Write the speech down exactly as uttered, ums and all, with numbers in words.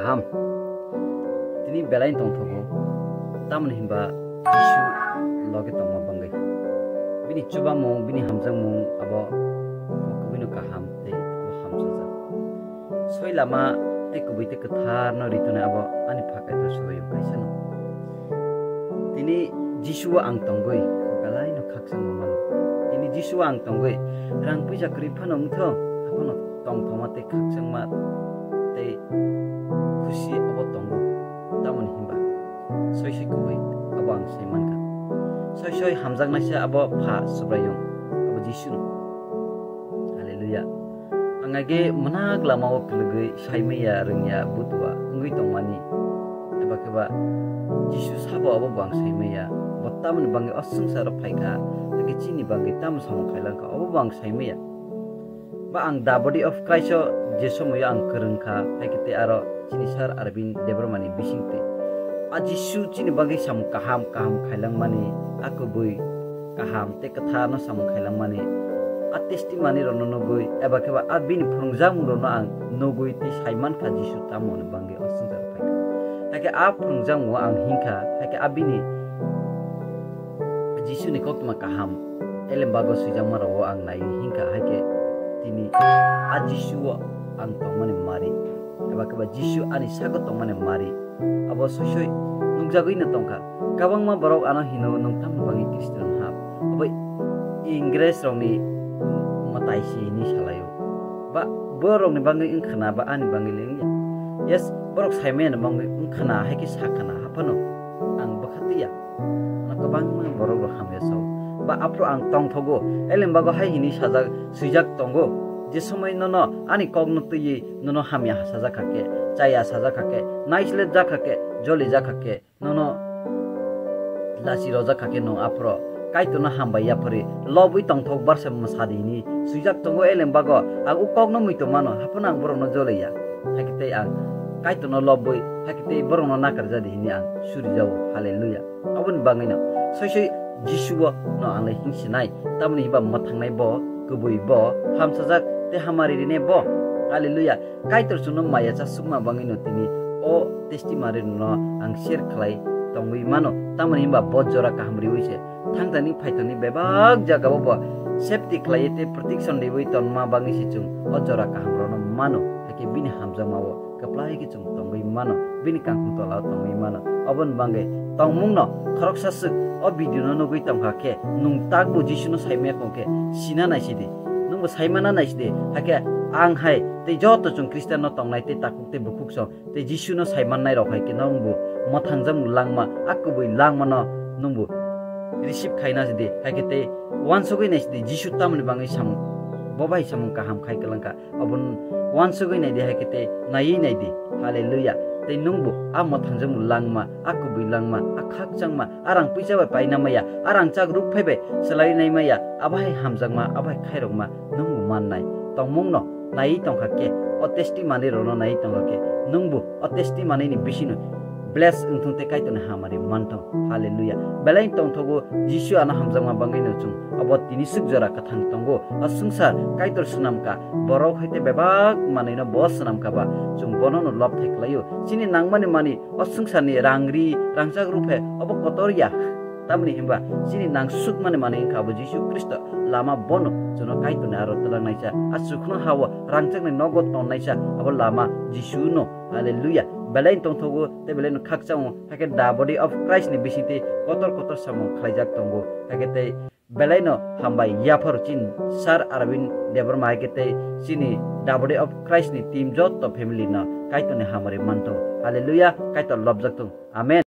Kaham. Tini belai tongthogo, tamoni hinba Jisu loge tongma bangwi. Bini chubamung, bini hamjakmung abo bo kubui no kaham tei abo hamsajak. Soi lama tei kubui tei kwthar no ritonai abo ani pha Kaitor Subraiyung kaisa no. Tini Jisu o ang tongwi belai no khakchangma mano. Tini Jisu o ang tongwi rang puisa kwrwi phano wngthong, haphano tongthoma tei khakchangma tei khusi abo tongo. Tamoni hinba soi soi kubui abo ang sai mankha. Soi soi hamjaknaisa abo pha Subraiyung, abo Jisu no. Haleluya. Ang age mwnag lama o kwlwgwi saimaya rwngya butua wngwi tongmani. Eba khe ba Jisu sabo abo bo ang saimaya. Bo tamoni bangwi o swngcharo phaikha, hakhe chini bangwi tamo samung khailangkha, obo bo ang saimaya. Ba ang the body of Christ o je somoyo ang kwrwngkha, hakhe tei aro chini Sir Arvind Debbarmani bisingtwi. A Jisu chini bagwi samung kaham kaham khailangmani, a kubui kaham tei kwtharno samung khailangmani, a testimony rokno nugwi eba khe ba a bini phwrwngjakmungrokno ang nugwi tei sai mankha Jisu tamoni bagwi o swngcharo phaikha. Hakhe a phwrwngjakmungo ang hinkha, hakhe a bini Jisuni koktwma kaham elembago swijakmarokgo ang naiwi hinkha, hakhe tini a Jisuo ang tongmani mari, eba khe ba Jisu ani sago tongmani mari. Abo soi soi nukjagwino tongkha. Kwbangma borok ano hino, "Nwng tamni bagwi Khristian hap?" Abo Ingresrokni mwtai se hinwi salaio. Ba borokni bagwi wngkhana, ba ani bagwi le wngya? Yes, borok saimanani bagwi wngkhana, hai khe sakhana, haphano ang bwkha twiya. Ano kwbangma borok rok hamya sao. Ba aphuru ang tongthogo, elembago hai hinwi sajak, swijak tongo, je somoi nono ani kokno twiwi nono hamya sajak kha khe, chaya sajak kha khe, naislet jak kha khe, joli jak kha khe, nono lachi rojak kha khe nwng aphuru Kaitorno hambai yaphari lobwi tongthok barsa mwsadi hinwi swijak tongo, elembago ang o kokno muitu mano, haphano ang borokno joliya. Hakhe tei ang Kaitorno lobwi, hakhe tei borokno nakarjadi hinwi ang surijago. Haleluya. Aboni bagwino soi soi Jisuo no ang le hingsinai, tamoni hinba mwthangnai bo, kubui bo, hamsajak tei hamari rinai bo. Haleluya. Kaitor chwngno maya chasukma bagwino tini o testimony rokno ang share khlai tongwi mano, tamoni hinba bo jora kaham riwi se thangtani phaitani bebak jagao bo safety khlaiwi tei protection riwi tonma bagwi se chwng o jora kaham rokno mano, hakhe bini hamjakmao kwplai khe chwng tongwi mano, bini kangkhung tolao tongwi mano. Oboni bagwi tongmungno khoroksa swk o video no nugwi tongkha khe, nwng takbo Jisuno saimaya kong khe sina naisidi, nwngbo saimana naisidi, hakhe ang hai tei joto chwng Khristianno tongnai tei takhuk tei bukhuk song tei Jisuno saimannai rok hai khe nwngbo mwthangjakmung langma, a kubui langmano nwngbo receive khaina sidi, hakhe tei uansugwi naisidi Jisu tamoni bagwi samung, bo bai samung kaham khai kwlangkha. Obo uansugwi naidi, hai khe tei naiwi naidi. Haleluya. Tei nwngbo a mwthangjakmung langma, a kubui langma, a khakchangma, a rang puisa bai paina maya, a rangchak ruk phai bai swlaiwi nai maya, abo hai hamjakma, abo hai khairokma nwngbo mannai. Tongmungno naiwi tongkha khe, o testimony rokno naiwi tongkha khe, nwngbo o testimony ni bisingno bless wngthung tei Kaitorni hamari manthung. Haleluya. Belai tongthogo Jisu ano hamjakma bagwino chwng abo tini swk jora kwthang tongo. O swngchar Kaitor swnamkha, borok hai tei bebak manwino bo swnamkha ba chwng bono no lobthai khlaio. Chini nangmani mani o swngcharni rang ri rangchak ruphe obo kotor ya. Tamoni hinba chini nangsukmani manwi wngkha abo Jisu Khristo lama, bono chwngno Kaitorni aro twlangnaisa, a chukno hao rangchakni nogo tonnaisa abo lama Jisu no. Haleluya. Belai tongthogo tei belai no khakchangma, hakhe the body of Christ ni bisingtwi kotor kotor samung khlaijak tongo, hakhe tei belai no hambai yaphar chin Sir Arvind Debbarma, hakhe tei chini the body of Christ ni team jotto family no Kaitorni hamari manthung. Haleluya. Kaitor lobjak thung. Amen.